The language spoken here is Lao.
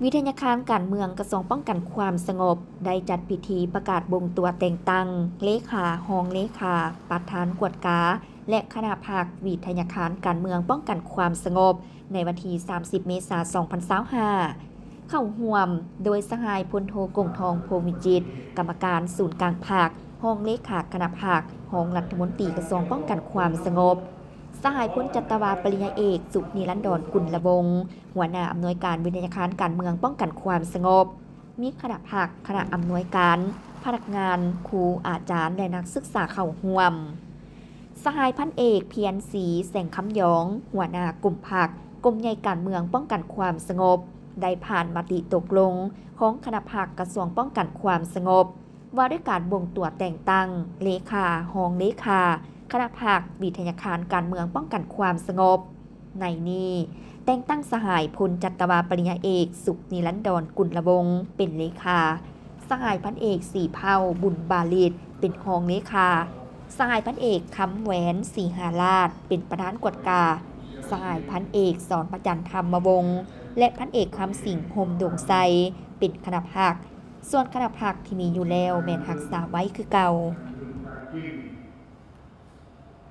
ວິທະຍາຄານການເມືອງ ກະຊວງປ້ອງກັນຄວາມສະຫງົບ ໄດ້ຈັດພິທີປະກາດບົ່ງຕົວແຕ່ງຕັ້ງ ເລຂາ, ຮອງເລຂາ, ປະທານກວດກາ ແລະ ຄະນະພັກວິທະຍາຄານການເມືອງປ້ອງກັນຄວາມສະຫງົບ ໃນວັນທີສາມສິບ ເມສາ ສອງພັນຊາວຫ້າ ເຂົ້າຮ່ວມໂດຍສະຫາຍພົນໂທ ກົງທອງ ໂພວິຈິດ ກຳມະການສູນກາງພັກ, ຮອງເລຂາຄະນະພັກ, ຮອງລັດຖະມົນຕີກະຊວງປ້ອງກັນຄວາມສະຫງົບ, ສະຫາຍພົນຈັດຕະວາ ປະລິນຍາເອກ ສຸນິລັນດອນ ກຸນລະວົງ ຫົວໜ້າອຳນວຍການວິທະຍາຄານການເມືອງປ້ອງກັນຄວາມສະຫງົບ, ມີຄະນະພັກ, ຄະນະອຳນວຍການ, ພະນັກງານ, ຄູ, ອາຈານ ແລະ ນັກສຶກສາເຂົ້າຮ່ວມ. ສະຫາຍພັນເອກ ພຽນສີ ແສງຄຳຢອງ ຫົວໜ້າກົມພັກ, ກົມໃຫຍ່ການເມືອງປ້ອງກັນຄວາມສະຫງົບ ໄດ້ຜ່ານມະຕິຕົກລົງຂອງຄະນະພັກກະຊວງປ້ອງກັນຄວາມສະຫງົບ ວ່າດ້ວຍການບົ່ງຕົວແຕ່ງຕັ້ງເລຂາ, ຮອງເລຂາ ຄະນະພັກວິທະຍາຄານການເມືອງປ້ອງກັນຄວາມສະຫງົບ. ໃນນີ້ ແຕ່ງຕັ້ງສະຫາຍພົນຈັດຕະວາ ປະລິນຍາເອກ ສຸນິລັນດອນ ກຸນລະວົງ ເປັນເລຂາ, ສະຫາຍພັນເອກ ສີເພົາ ບຸນບາລິດ ເປັນຮອງເລຂາ, ສະຫາຍພັນເອກ ຄຳແຫວນ ສີຫາລາດ ເປັນປະທານກວດກາ, ສະຫາຍພັນເອກ ສອນພະຈັນ ທຳມະວົງ ແລະ ພັນເອກ ຄຳສິງ ໂຮມດົງໄຊ ເປັນຄະນະພັກ, ສ່ວນຄະນະພັກທີ່ມີຢູ່ແລ້ວແມ່ນຮັກສາໄວ້ຄືເກົ່າ.